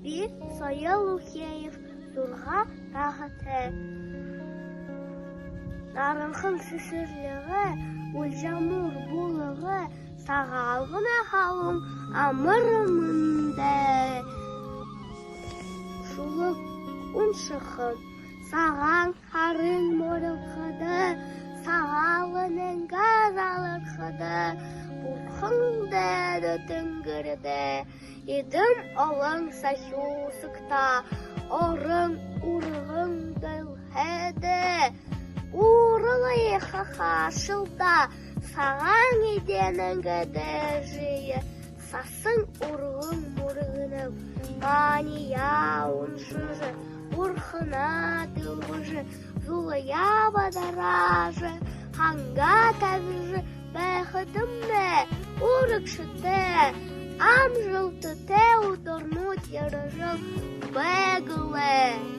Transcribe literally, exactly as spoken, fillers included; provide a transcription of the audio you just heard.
Би Соёл Ухеев, зургаа наһатай. Наранхан сэсэрлигэй, үлжамуур булагай, Сагаалганай халуун, амар мэндэ! Шүлэг уншахам. Сагаан һарын морилходо, Сагаалганайнгаа заларходо, Бурханай дээдэ тэнгэридэ эдэн олон сахюусагта, орон, урган дэлхэйдэ буурал ехээр хаашалдаа, Сагаан эдеэнэйнгээ дээжые сасан урган мүргэнэб. Маанияа уншажа, Бурханаа дэлгэжэ, зулаяа бадараажа, хангаа табижа байхадамнай, урагшатай, амжалтатай үдэрнүүд ерэжэл байг лэ.